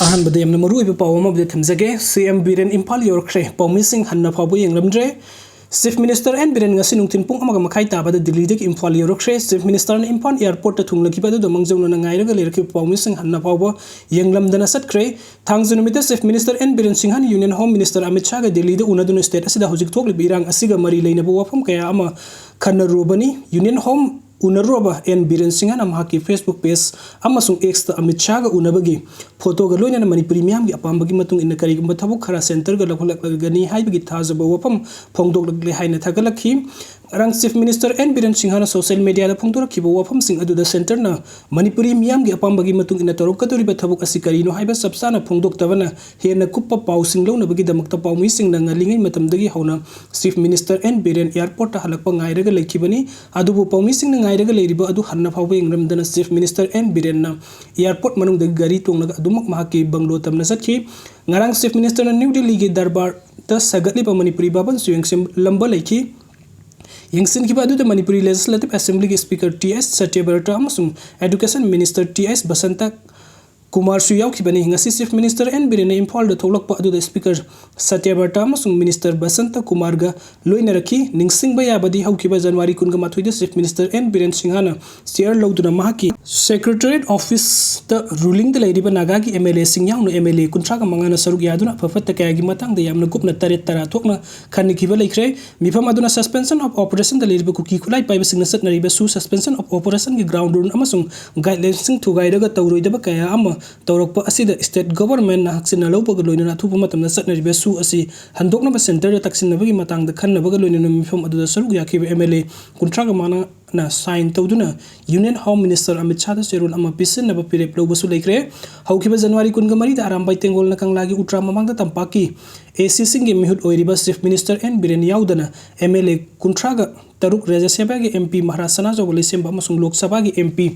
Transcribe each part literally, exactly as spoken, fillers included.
ꯑꯍꯥꯟꯕꯗ ꯌꯥꯝꯅ ꯃꯔꯨꯑꯣꯏꯕ ꯄꯥꯎ ꯑꯃꯕꯨꯗꯤ ꯊꯝꯖꯒꯦ꯫ ꯁꯤ ꯑꯦꯝ ꯕꯤꯔꯦꯟ ꯏꯝꯐꯥꯜ ꯌꯧꯔꯛꯈ꯭ꯔꯦ꯫ ꯄꯥꯎꯃꯤꯁꯤꯡ ꯍꯟꯅ ꯐꯥꯎꯕ ꯌꯦꯡꯂꯝꯗ꯭ꯔꯦ꯫ ꯆꯤꯐ ꯃꯤꯅꯤꯁꯇꯔ ꯑꯦꯟ ꯕꯤꯔꯦꯟ ꯉꯁꯤ ꯅꯨꯡꯊꯤꯜ ꯄꯨꯡ ꯑꯃꯒ ꯃꯈꯥꯏ ꯇꯥꯕꯗ ꯗꯤꯜꯂꯤꯗꯒꯤ ꯏꯝꯐꯥꯜ ꯌꯧꯔꯛꯈ꯭ꯔꯦ꯫ ꯆꯤꯐ ꯃꯤꯅꯤꯁꯇꯔꯅ ꯏꯝꯐꯥꯜ ꯑꯦꯌꯥꯔꯄꯣꯔꯠꯇ ꯊꯨꯡꯂꯈꯤꯕ ꯑꯗꯨꯗ ꯃꯥꯡꯖꯧꯅꯅ ꯉꯥꯏꯔꯒ ꯂꯩꯔꯛꯈꯤꯕ ꯄꯥꯎꯃꯤꯁꯤꯡ ꯍꯟꯅ ꯐꯥꯎꯕ ꯌꯦꯡꯂꯝꯗꯅ ꯆꯠꯈ꯭ꯔꯦ꯫ ꯊꯥꯡꯖ ꯅꯨꯃꯤꯠꯇ ꯆꯤꯐ ꯃꯤꯅꯤꯁꯇꯔ ꯑꯦꯟ ꯕꯤꯔꯦꯟ ꯁꯤꯡꯍꯅ ꯌꯨꯅꯤꯌꯟ ꯍꯣꯝ ꯃꯤꯅꯤꯁꯇꯔ ꯑꯃꯤꯠ ꯁꯥꯍꯒ ꯗꯤꯜꯂꯤꯗ ꯎꯅꯗꯨꯅ ꯁ꯭ꯇꯦꯠ ꯑꯁꯤꯗ ꯍꯧꯖꯤꯛ ꯊꯣꯛꯂꯤꯕ ꯏꯔꯥꯡ ꯑꯁꯤꯒ ꯃꯔꯤ ꯂꯩꯅꯕ ꯋꯥꯐꯝ ꯀꯌꯥ ꯑꯃ ꯈꯟꯅꯔꯨꯕꯅꯤ꯫ ꯌꯨꯅꯤꯌꯟ ꯍꯣꯝ ꯎꯅꯔꯨꯔꯕ ꯑꯦꯟ ꯕꯤꯔꯦꯟ ꯁꯤꯡꯍꯅ ꯃꯍꯥꯛꯀꯤ ꯐꯦꯁꯕꯨꯛ ꯄꯦꯖ ꯑꯃꯁꯨꯡ ꯑꯦꯛꯁꯇ ꯑꯃꯤꯠ ꯁꯥꯍꯒ ꯎꯅꯕꯒꯤ ꯐꯣꯇꯣꯒ ꯂꯣꯏꯅꯅ ꯃꯅꯤꯄꯨꯔꯤ ꯃꯤꯌꯥꯝꯒꯤ ꯑꯄꯥꯝꯕꯒꯤ ꯃꯇꯨꯡ ꯏꯟꯅ ꯀꯔꯤꯒꯨꯝꯕ ꯊꯕꯛ ꯈꯔ ꯁꯦꯟꯇꯔꯒ ꯂꯧꯈꯠꯂꯛꯂꯒꯅꯤ ꯍꯥꯏꯕꯒꯤ ꯊꯥꯖꯕ ꯋꯥꯐꯝ ꯐꯣꯡꯗꯣꯛꯂꯛꯂꯦ ꯍꯥꯏꯅ ꯊꯥꯒꯠꯂꯛꯈꯤ꯫ ꯉꯔꯥꯡ ꯆꯤꯐ ꯃꯤꯅꯤꯁꯇꯔ ꯑꯦꯟ ꯕꯤꯔꯦꯟ ꯁꯤꯡꯍꯅ ꯁꯣꯁꯤꯌꯦꯜ ꯃꯤꯗꯤꯌꯥꯗ ꯐꯣꯡꯗꯣꯔꯛꯈꯤꯕ ꯋꯥꯐꯝꯁꯤꯡ ꯑꯗꯨꯗ ꯁꯦꯟꯇꯔꯅ ꯃꯅꯤꯄꯨꯔꯤ ꯃꯤꯌꯥꯝꯒꯤ ꯑꯄꯥꯝꯕꯒꯤ ꯃꯇꯨꯡ ꯏꯟꯅ ꯇꯧꯔꯛꯀꯗꯧꯔꯤꯕ ꯊꯕꯛ ꯑꯁꯤ ꯀꯔꯤꯅꯣ ꯍꯥꯏꯕ ꯆꯞ ꯆꯥꯅ ꯐꯣꯡꯗꯣꯛꯇꯕꯅ ꯍꯦꯟꯅ ꯀꯨꯞꯄ ꯄꯥꯎꯁꯤꯡ ꯂꯧꯅꯕꯒꯤꯗꯃꯛꯇ ꯄꯥꯎꯃꯤꯁꯤꯡꯅ ꯉꯜꯂꯤꯉꯩ ꯃꯇꯝꯗꯒꯤ ꯍꯧꯅ ꯆꯤꯐ ꯃꯤꯅꯤꯁꯇꯔ ꯑꯦꯟ ꯕꯤꯔꯦꯟ ꯑꯦꯌꯥꯔꯄꯣꯔꯠꯇ ꯍꯜꯂꯛꯄ ꯉꯥꯏꯔꯒ ꯂꯩꯈꯤꯕꯅꯤ꯫ ꯑꯗꯨꯕꯨ ꯄꯥꯎꯃꯤꯁꯤꯡꯅ ꯉꯥꯏꯔꯒ ꯂꯩꯔꯤꯕ ꯑꯗꯨ ꯍꯟꯅ ꯐꯥꯎꯕ ꯌꯦꯡꯂꯝꯗꯅ ꯆꯤꯐ ꯃꯤꯅꯤꯁꯇꯔ ꯑꯦꯟ ꯕꯤꯔꯦꯟꯅ ꯑꯦꯌꯥꯔꯄꯣꯔꯠ ꯃꯅꯨꯡꯗꯒꯤ ꯒꯥꯔꯤ ꯇꯣꯡꯂꯒ ꯑꯗꯨꯃꯛ ꯃꯍꯥꯛꯀꯤ ꯕꯪꯒ꯭ꯂꯣ ꯇꯝꯅ ꯆꯠꯈꯤ꯫ ꯉꯔꯥꯡ ꯆꯤꯐ ꯃꯤꯅꯤꯁꯇꯔꯅ ꯅ꯭ꯌꯨ ꯗꯤꯜꯂꯤꯒꯤ ꯗꯔꯕꯥꯔꯗ ꯁꯥꯒꯠꯂꯤꯕ ꯃꯅꯤꯄꯨꯔꯤ ꯚꯕꯟꯁꯨ ꯌꯦꯡꯁꯤꯜꯂꯝꯕ ꯂꯩꯈꯤ꯫ ꯌꯦꯡꯁꯤꯟꯈꯤꯕ ꯑꯗꯨꯗ ꯃꯅꯤꯄꯨꯔꯤ ꯂꯦꯖꯤꯁꯂꯦꯇꯤꯚ ꯑꯦꯁꯦꯝꯕ꯭ꯂꯤꯒꯤ ꯁ꯭ꯄꯤꯀꯔ ꯇꯤ ꯑꯦꯁ ꯁꯇ꯭ꯌꯕ꯭ꯔꯇ ꯑꯃꯁꯨꯡ ꯑꯦꯗꯨꯀꯦꯁꯟ ꯃꯤꯅꯤꯁꯇꯔ ꯇꯤ ꯑꯦꯁ ꯕꯁꯟꯇ ꯀꯨꯃꯥꯔꯁꯨ ꯌꯥꯎꯈꯤꯕꯅꯤ꯫ ꯉꯁꯤ ꯆꯤꯐ ꯃꯤꯅꯤꯁꯇꯔ ꯑꯦꯟ ꯕꯤꯔꯦꯟꯅ ꯏꯝꯐꯥꯜꯗ ꯊꯣꯛꯂꯛꯄ ꯑꯗꯨꯗ ꯁ꯭ꯄꯤꯀꯔ ꯁꯇ꯭ꯌꯕ꯭ꯔꯇ ꯑꯃꯁꯨꯡ ꯃꯤꯅꯤꯁꯇꯔ ꯕꯁꯟꯇ ꯀꯨꯃꯥꯔꯒ ꯂꯣꯏꯅꯔꯛꯈꯤ꯫ ꯅꯤꯡꯁꯤꯡꯕ ꯌꯥꯕꯗꯤ ꯍꯧꯈꯤꯕ ꯖꯅꯋꯥꯔꯤ ꯀꯨꯟꯒ ꯃꯥꯊꯣꯏꯗ ꯆꯤꯐ ꯃꯤꯅꯤꯁꯇꯔ ꯑꯦꯟ ꯕꯤꯔꯦꯟ ꯁꯤꯡꯍꯅ ꯆꯤꯌꯔ ꯂꯧꯗꯨꯅ ꯃꯍꯥꯛꯀꯤ ꯁꯦꯀ꯭ꯔꯦꯇꯔꯤꯌꯦꯠ ꯑꯣꯐꯤꯁꯇ ꯔꯨꯂꯤꯡꯗ ꯂꯩꯔꯤꯕ ꯅꯥꯒꯥꯒꯤ ꯑꯦꯝ ꯑꯦꯜ ꯑꯦꯁꯤꯡ ꯌꯥꯎꯅ ꯑꯦꯝ ꯑꯦꯜ ꯑꯦ ꯀꯨꯟꯊ꯭ꯔꯥꯒ ꯃꯉꯥꯅ ꯁꯔꯨꯛ ꯌꯥꯗꯨꯅ ꯑꯐ ꯐꯠꯇ ꯀꯌꯥꯒꯤ ꯃꯇꯥꯡꯗ ꯌꯥꯝꯅ ꯀꯨꯞꯅ ꯇꯔꯦꯠ ꯇꯔꯥ ꯊꯣꯛꯅ ꯈꯟꯅꯈꯤꯕ ꯂꯩꯈ꯭ꯔꯦ꯫ ꯃꯤꯐꯝ ꯑꯗꯨꯅ ꯁꯁꯄꯦꯟꯁꯟ ꯑꯣꯐ ꯑꯣꯄꯔꯦꯁꯟꯗ ꯂꯩꯔꯤꯕ ꯀꯨꯀꯤ ꯈꯨꯠꯂꯥꯏ ꯄꯥꯏꯕꯁꯤꯡꯅ ꯆꯠꯅꯔꯤꯕ ꯁꯨ ꯁꯁꯄꯦꯟꯁꯟ ꯑꯣꯐ ꯑꯣꯄꯔꯦꯁꯟꯒꯤ ꯒ꯭ꯔꯥꯎꯟ ꯔꯨꯜ ꯑꯃꯁꯨꯡ ꯒꯥꯏꯗꯂꯥꯏꯟꯁꯤꯡ ꯊꯨꯒꯥꯏꯔꯒ ꯇꯧꯔꯣꯏꯗꯕ ꯀꯌꯥ ꯑꯃ ꯇꯧꯔꯛꯄ ꯑꯁꯤꯗ ꯁ꯭ꯇꯦꯠ ꯒꯣꯚꯔꯟꯃꯦꯟꯠꯅ ꯍꯛꯆꯤꯟꯅ ꯂꯧꯕꯒ ꯂꯣꯏꯅꯅ ꯑꯊꯨꯕ ꯃꯇꯝꯗ ꯆꯠꯅꯔꯤꯕ ꯁꯨ ꯑꯁꯤ ꯍꯟꯗꯣꯛꯅꯕ ꯁꯦꯟꯇꯔꯗ ꯇꯛꯁꯤꯟꯅꯕꯒꯤ ꯃꯇꯥꯡꯗ ꯈꯟꯅꯕꯒ ꯂꯣꯏꯅꯅ ꯃꯤꯐꯝ ꯑꯗꯨꯗ ꯁꯔꯨꯛ ꯌꯥꯈꯤꯕ ꯑꯦꯝ ꯑꯦꯜ ꯑꯦ ꯀꯨꯟꯊ꯭ꯔꯥꯒ ꯃꯉꯥꯅ ꯁꯥꯏꯟ ꯇꯧꯗꯨꯅ ꯌꯨꯅꯤꯌꯟ ꯍꯣꯝ ꯃꯤꯅꯤꯁꯇꯔ ꯑꯃꯤꯠ ꯁꯥꯍꯗ ꯆꯦꯔꯣꯜ ꯑꯃ ꯄꯤꯁꯤꯟꯅꯕ ꯐꯤꯔꯦꯞ ꯂꯧꯕꯁꯨ ꯂꯩꯈ꯭ꯔꯦ꯫ ꯍꯧꯈꯤꯕ ꯖꯅꯋꯥꯔꯤ ꯀꯨꯟꯒ ꯃꯔꯤꯗ ꯑꯔꯥꯝꯕꯥꯏ ꯇꯦꯡꯒꯣꯜꯅ ꯀꯪꯂꯥꯒꯤ ꯎꯇ꯭ꯔꯥ ꯃꯃꯥꯡꯗ ꯇꯝꯄꯥꯛꯀꯤ ꯑꯦ ꯁꯤꯁꯤꯡꯒꯤ ꯃꯤꯍꯨꯠ ꯑꯣꯏꯔꯤꯕ ꯆꯤꯐ ꯃꯤꯅꯤꯁꯇꯔ ꯑꯦꯟ ꯕꯤꯔꯦꯟ ꯌꯥꯎꯗꯅ ꯑꯦꯝ ꯑꯦꯜ ꯑꯦ ꯀꯨꯟꯊ꯭ꯔꯥꯒ ꯇꯔꯨꯛ, ꯔꯥꯖ꯭ꯌ ꯁꯚꯥꯒꯤ ꯑꯦꯝ ꯄꯤ, ꯃꯍꯥꯔꯥꯖ ꯁꯅꯥꯖꯥꯎꯕ ꯂꯩꯁꯦꯝꯕ ꯑꯃꯁꯨꯡ ꯂꯣꯛ ꯁꯚꯥꯒꯤ M P,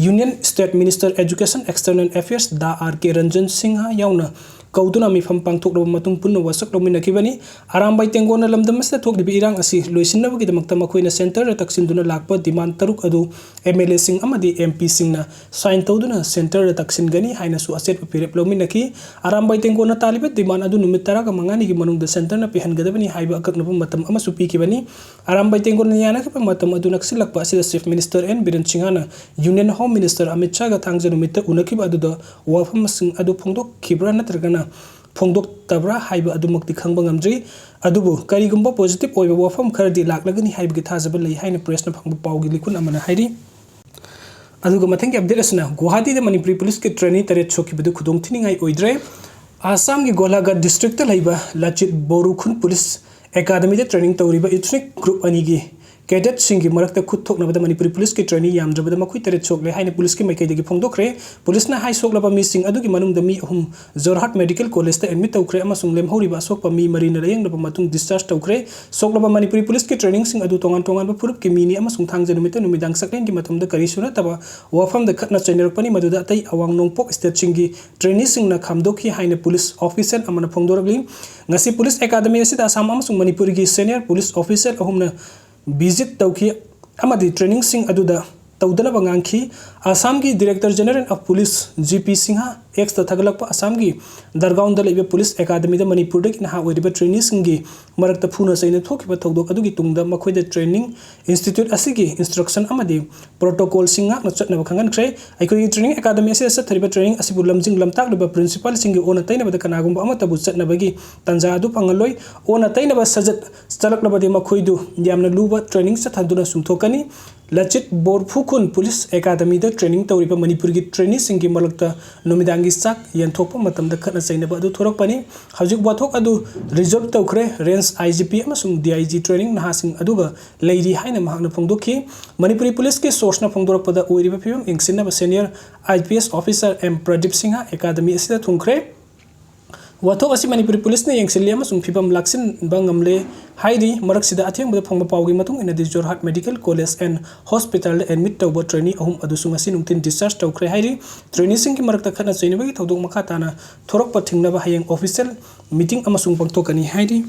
union state minister education external affairs ꯗꯥ ꯑꯥꯔ ꯀꯦ ꯔꯟꯖꯟ ꯁꯤꯡꯍ ꯌꯥꯎꯅ ꯀꯧꯗꯨꯅ ꯃꯤꯐꯝ ꯄꯥꯡꯊꯣꯛꯂꯕ ꯃꯇꯨꯡ ꯄꯨꯟꯅ ꯋꯥꯁꯛ ꯂꯧꯃꯤꯟꯅꯈꯤꯕꯅꯤ꯫ ꯑꯔꯥꯝꯕꯥꯏ ꯇꯦꯡꯒꯣꯟꯅ ꯂꯝꯗꯝ ꯑꯁꯤꯗ ꯊꯣꯛꯂꯤꯕ ꯏꯔꯥꯡ ꯑꯁꯤ ꯂꯣꯏꯁꯤꯟꯅꯕꯒꯤꯗꯃꯛꯇ ꯃꯈꯣꯏꯅ ꯁꯦꯟꯇꯔꯗ ꯇꯛꯁꯤꯟꯗꯨꯅ ꯂꯥꯛꯄ ꯗꯤꯃꯥꯟ ꯇꯔꯨꯛ ꯑꯗꯨ ꯑꯦꯝ ꯑꯦꯜ ꯑꯦꯁꯤꯡ ꯑꯃꯗꯤ ꯑꯦꯝ ꯄꯤꯁꯤꯡꯅ ꯁꯥꯏꯟ ꯇꯧꯗꯨꯅ ꯁꯦꯟꯇꯔꯗ ꯇꯛꯁꯤꯟꯒꯅꯤ ꯍꯥꯏꯅꯁꯨ ꯑꯆꯦꯠꯄ ꯐꯤꯔꯦꯞ ꯂꯧꯃꯤꯟꯅꯈꯤ꯫ ꯑꯔꯥꯝꯕꯥꯏ ꯇꯦꯡꯒꯣꯟꯅ ꯇꯥꯜꯂꯤꯕ ꯗꯤꯃꯥꯟ ꯑꯗꯨ ꯅꯨꯃꯤꯠ ꯇꯔꯥꯒ ꯃꯉꯥꯅꯤꯒꯤ ꯃꯅꯨꯡꯗ ꯁꯦꯟꯇꯔꯅ ꯄꯤꯍꯟꯒꯗꯕꯅꯤ ꯍꯥꯏꯕ ꯑꯀꯛꯅꯕ ꯃꯇꯝ ꯑꯃꯁꯨ ꯄꯤꯈꯤꯕꯅꯤ꯫ ꯑꯔꯥꯝꯕꯥꯏ ꯇꯦꯡꯒꯣꯟꯅ ꯌꯥꯅꯈꯤꯕ ꯃꯇꯝ ꯑꯗꯨ ꯅꯛꯁꯤꯜꯂꯛꯄ ꯑꯁꯤꯗ ꯆꯤꯐ ꯃꯤꯅꯤꯁꯇꯔ ꯑꯦꯟ ꯕꯤꯔꯦꯟ ꯁꯤꯡꯍꯅ ꯌꯨꯅꯤꯌꯟ ꯍꯣꯝ ꯃꯤꯅꯤꯁꯇꯔ ꯑꯃꯤꯠ ꯁꯥꯍꯒ ꯊꯥꯡꯖ ꯅꯨꯃꯤꯠꯇ ꯎꯅꯈꯤꯕ ꯑꯗꯨꯗ ꯋꯥꯐꯝꯁꯤꯡ ꯑꯗꯨ ꯐꯣꯡꯗꯣꯛꯈꯤꯕ꯭ꯔꯥ ꯅꯠꯇ꯭ꯔꯒꯅ ꯐꯣꯡꯗꯣꯛꯇꯕ꯭ꯔꯥ ꯍꯥꯏꯕ ꯑꯗꯨꯃꯛꯇꯤ ꯈꯪꯕ ꯉꯝꯗ꯭ꯔꯤ꯫ ꯑꯗꯨꯕꯨ ꯀꯔꯤꯒꯨꯝꯕ ꯄꯣꯖꯤꯇꯤꯚ ꯑꯣꯏꯕ ꯋꯥꯐꯝ ꯈꯔꯗꯤ ꯂꯥꯛꯂꯒꯅꯤ ꯍꯥꯏꯕꯒꯤ ꯊꯥꯖꯕ ꯂꯩ ꯍꯥꯏꯅ ꯄ꯭ꯔꯦꯁꯅ ꯐꯪꯕ ꯄꯥꯎꯒꯤ ꯂꯤꯈꯨꯟ ꯑꯃꯅ ꯍꯥꯏꯔꯤ꯫ ꯑꯗꯨꯒ ꯃꯊꯪꯒꯤ ꯑꯞꯗꯦꯠ ꯑꯁꯤꯅ ꯒꯨꯋꯥꯍꯥꯇꯤꯗ ꯃꯅꯤꯄꯨꯔꯤ ꯄꯨꯂꯤꯁꯀꯤ ꯇ꯭ꯔꯦꯅꯤ ꯇꯔꯦꯠ ꯁꯣꯛꯈꯤꯕꯗꯨ ꯈꯨꯗꯣꯡ ꯊꯤꯅꯤꯡꯉꯥꯏ ꯑꯣꯏꯗ꯭ꯔꯦ꯫ ꯑꯁꯥꯝꯒꯤ ꯒꯣꯂꯥꯘꯥꯠ ꯗꯤꯁꯇ꯭ꯔꯤꯛꯇ ꯂꯩꯕ ꯂꯆꯤꯠ ꯕꯣꯔꯨꯈꯨꯟ ꯄꯨꯂꯤꯁ ꯑꯦꯀꯥꯗꯃꯤꯗ ꯇ꯭ꯔꯦꯅꯤꯡ ꯇꯧꯔꯤꯕ ꯏꯊꯅꯤꯛ ꯒ꯭ꯔꯨꯞ ꯑꯅꯤꯒꯤ ꯀꯦꯗꯦꯠꯁꯤꯡꯒꯤ ꯃꯔꯛꯇ ꯈꯨꯠ ꯊꯣꯛꯅꯕꯗ ꯃꯅꯤꯄꯨꯔꯤ ꯄꯨꯂꯤꯁꯀꯤ ꯇ꯭ꯔꯦꯅꯤ ꯌꯥꯝꯗ꯭ꯔꯕꯗ ꯃꯈꯣꯏ ꯇꯔꯦꯠ ꯁꯣꯛꯂꯦ ꯍꯥꯏꯅ ꯄꯨꯂꯤꯁꯀꯤ ꯃꯥꯏꯀꯩꯗꯒꯤ ꯐꯣꯡꯗꯣꯛꯈ꯭ꯔꯦ꯫ ꯄꯨꯂꯤꯁꯅ ꯍꯥꯏ ꯁꯣꯛꯂꯕ ꯃꯤꯁꯤꯡ ꯑꯗꯨꯒꯤ ꯃꯅꯨꯡꯗ ꯃꯤ ꯑꯍꯨꯝ ꯖꯣꯔꯍꯥꯠ ꯃꯦꯗꯤꯀꯦꯜ ꯀꯣꯂꯦꯖꯇ ꯑꯦꯗꯃꯤꯠ ꯇꯧꯈ꯭ꯔꯦ ꯑꯃꯁꯨꯡ ꯂꯦꯝꯍꯧꯔꯤꯕ ꯑꯁꯣꯛꯄ ꯃꯤ ꯃꯔꯤꯅ ꯂꯥꯌꯦꯡꯂꯕ ꯃꯇꯨꯡ ꯗꯤꯁꯆꯥꯔꯖ ꯇꯧꯈ꯭ꯔꯦ꯫ ꯁꯣꯛꯂꯕ ꯃꯅꯤꯄꯨꯔꯤ ꯄꯨꯂꯤꯁꯀꯤ ꯇ꯭ꯔꯦꯅꯤꯡꯁꯤꯡ ꯑꯗꯨ ꯇꯣꯉꯥꯟ ꯇꯣꯉꯥꯟꯕ ꯐꯨꯔꯨꯞꯀꯤ ꯃꯤꯅꯤ ꯑꯃꯁꯨꯡ ꯊꯥꯡꯖ ꯅꯨꯃꯤꯠꯇ ꯅꯨꯃꯤꯗꯥꯡ ꯆꯥꯛꯂꯦꯟꯒꯤ ꯃꯇꯝꯗ ꯀꯔꯤꯁꯨ ꯅꯠꯇꯕ ꯋꯥꯐꯝꯗ ꯈꯠꯅ ꯆꯩꯅꯔꯛꯄꯅꯤ, ꯃꯗꯨꯗ ꯑꯇꯩ ꯑꯋꯥꯡ ꯅꯣꯡꯄꯣꯛ ꯁ꯭ꯇꯦꯠꯁꯤꯡꯒꯤ ꯇ꯭ꯔꯦꯅꯤꯁꯤꯡꯅ ꯈꯥꯝꯗꯣꯛꯈꯤ ꯍꯥꯏꯅ ꯄꯨꯂꯤꯁ ꯑꯣꯐꯤꯁꯤꯌꯦꯜ ꯑꯃꯅ ꯐꯣꯡꯗꯣꯔꯛꯂꯤ꯫ ꯉꯁꯤ ꯄꯨꯂꯤꯁ ꯑꯦꯀꯥꯗꯃꯤ ꯑꯁꯤꯗ ꯑꯁꯥꯝ ꯑꯃꯁꯨꯡ ꯃꯅꯤꯄꯨꯔꯒꯤ ꯁꯦꯅꯤꯌꯔ ꯄꯨꯂꯤꯁ ꯑꯣꯐꯤꯁꯤꯌꯦꯜ ꯑꯍꯨꯝꯅ ꯚꯤꯖꯤꯠ ꯇꯧꯈꯤ ꯑꯃꯗꯤ ꯇ꯭ꯔꯦꯅꯤꯡꯁꯤꯡ ꯑꯗꯨꯗ ꯇꯧꯗꯅꯕ ꯉꯥꯡꯈꯤ꯫ ꯑꯁꯥꯝꯒꯤ director general of police G P Singh ꯑꯦꯛꯁꯇ ꯊꯥꯒꯠꯂꯛꯄ ꯑꯁꯥꯝꯒꯤ ꯗꯔꯒꯥꯎꯟꯗ ꯂꯩꯕ ꯄꯨꯂꯤꯁ ꯑꯦꯀꯥꯗꯃꯤꯗ ꯃꯅꯤꯄꯨꯔꯗꯒꯤ ꯅꯍꯥ ꯑꯣꯏꯔꯤꯕ ꯇ꯭ꯔꯦꯅꯤꯁꯤꯡꯒꯤ ꯃꯔꯛꯇ ꯐꯨꯅ ꯆꯩꯅ ꯊꯣꯛꯈꯤꯕ ꯊꯧꯗꯣꯛ ꯑꯗꯨꯒꯤ ꯇꯨꯡꯗ ꯃꯈꯣꯏꯗ ꯇ꯭ꯔꯦꯅꯤꯡ ꯏꯟꯁꯇꯤꯇ꯭ꯌꯨꯠ ꯑꯁꯤꯒꯤ ꯏꯟꯁꯇ꯭ꯔꯛꯁꯟ ꯑꯃꯗꯤ ꯄ꯭ꯔꯣꯇꯣꯀꯣꯜꯁꯤꯡ ꯉꯥꯛꯅ ꯆꯠꯅꯕ ꯈꯪꯍꯟꯈ꯭ꯔꯦ꯫ ꯑꯩꯈꯣꯏꯒꯤ ꯇ꯭ꯔꯦꯅꯤꯡ ꯑꯦꯀꯥꯗꯃꯤ ꯑꯁꯤꯗ ꯆꯠꯊꯔꯤꯕ ꯇ꯭ꯔꯦꯅꯤꯡ ꯑꯁꯤꯕꯨ ꯂꯝꯖꯤꯡ ꯂꯝꯇꯥꯛꯂꯤꯕ ꯄ꯭ꯔꯤꯟꯁꯤꯄꯥꯜꯁꯤꯡꯒꯤ ꯑꯣꯟꯅ ꯇꯩꯅꯕꯗ ꯀꯅꯥꯒꯨꯝꯕ ꯑꯃꯠꯇꯕꯨ ꯆꯠꯅꯕꯒꯤ ꯇꯥꯟꯖꯥ ꯑꯗꯨ ꯐꯪꯍꯜꯂꯣꯏ꯫ ꯑꯣꯟꯅ ꯇꯩꯅꯕ ꯁꯖꯠ ꯆꯠꯂꯛꯂꯕꯗꯤ ꯃꯈꯣꯏꯗꯨ ꯌꯥꯝꯅ ꯂꯨꯕ ꯇ꯭ꯔꯦꯅꯤꯡ ꯆꯠꯊꯗꯨꯅ ꯆꯨꯝꯊꯣꯛꯀꯅꯤ꯫ ꯂꯆꯤꯠ ꯕꯣꯔꯐꯨꯈꯨꯟ ꯄꯨꯂꯤꯁ ꯑꯦꯀꯥꯗꯃꯤꯗ ꯇ꯭ꯔꯦꯅꯤꯡ ꯇꯧꯔꯤꯕ ꯃꯅꯤꯄꯨꯔꯒꯤ ꯇ꯭ꯔꯦꯅꯤꯁꯤꯡꯒꯤ ꯃꯔꯛꯇ ꯅꯨꯃꯤꯗꯥꯡꯒꯤ ꯆꯥꯛ ꯌꯦꯟꯊꯣꯛꯄ ꯃꯇꯝꯗ ꯈꯠꯅ ꯆꯩꯅꯕ ꯑꯗꯨ ꯊꯣꯔꯛꯄꯅꯤ꯫ ꯍꯧꯖꯤꯛ ꯋꯥꯊꯣꯛ ꯑꯗꯨ ꯔꯤꯖꯣꯜꯕ ꯇꯧꯈ꯭ꯔꯦ꯫ ꯔꯦꯟꯖ ꯑꯥꯏ ꯖꯤ ꯄꯤ ꯑꯃꯁꯨꯡ ꯗꯤ ꯑꯥꯏ ꯖꯤ ꯇ꯭ꯔꯦꯅꯤꯡ ꯅꯍꯥꯁꯤꯡ ꯑꯗꯨꯒ ꯂꯩꯔꯤ ꯍꯥꯏꯅ ꯃꯍꯥꯛꯅ ꯐꯣꯡꯗꯣꯛꯈꯤ꯫ ꯃꯅꯤꯄꯨꯔꯤ ꯄꯨꯂꯤꯁꯀꯤ ꯁꯣꯔꯁꯅ ꯐꯣꯡꯗꯣꯔꯛꯄꯗ ꯑꯣꯏꯔꯤꯕ ꯐꯤꯕꯝ ꯌꯦꯡꯁꯤꯟꯅꯕ senior I P S officer M Pradeep Singh academy ꯑꯁꯤꯗ ꯊꯨꯡꯈ꯭ꯔꯦ꯫ ꯋꯥꯊꯣꯛ ꯑꯁꯤ ꯃꯅꯤꯄꯨꯔꯤ ꯄꯨꯂꯤꯁꯅ ꯌꯦꯡꯁꯤꯜꯂꯤ ꯑꯃꯁꯨꯡ ꯐꯤꯕꯝ ꯂꯥꯛꯁꯤꯟꯕ ꯉꯝꯂꯦ ꯍꯥꯏꯔꯤ꯫ ꯃꯔꯛꯁꯤꯗ ꯑꯊꯦꯡꯕꯗ ꯐꯪꯕ ꯄꯥꯎꯒꯤ ꯃꯇꯨꯡ ꯏꯟꯅꯗꯤ ꯖꯣꯔꯍꯥꯠ ꯃꯦꯗꯤꯀꯦꯜ ꯀꯣꯂꯦꯖ ꯑꯦꯟ ꯍꯣꯁꯄꯤꯇꯥꯜꯗ ꯑꯦꯗꯃꯤꯠ ꯇꯧꯕ ꯇ꯭ꯔꯦꯅꯤ ꯑꯍꯨꯝ ꯑꯗꯨꯁꯨ ꯉꯁꯤ ꯅꯨꯡꯊꯤꯜ ꯗꯤꯁꯆꯥꯔꯖ ꯇꯧꯈ꯭ꯔꯦ ꯍꯥꯏꯔꯤ꯫ ꯇ꯭ꯔꯦꯅꯤꯁꯤꯡꯒꯤ ꯃꯔꯛꯇ ꯈꯠꯅ ꯆꯩꯅꯕꯒꯤ ꯊꯧꯗꯣꯛ ꯃꯈꯥ ꯇꯥꯅ ꯊꯣꯔꯛꯄ ꯊꯤꯡꯅꯕ ꯍꯌꯦꯡ ꯑꯣꯐꯤꯁꯤꯌꯦꯜ ꯃꯤꯇꯤꯡ ꯑꯃꯁꯨꯡ ꯄꯥꯡꯊꯣꯛꯀꯅꯤ ꯍꯥꯏꯔꯤ꯫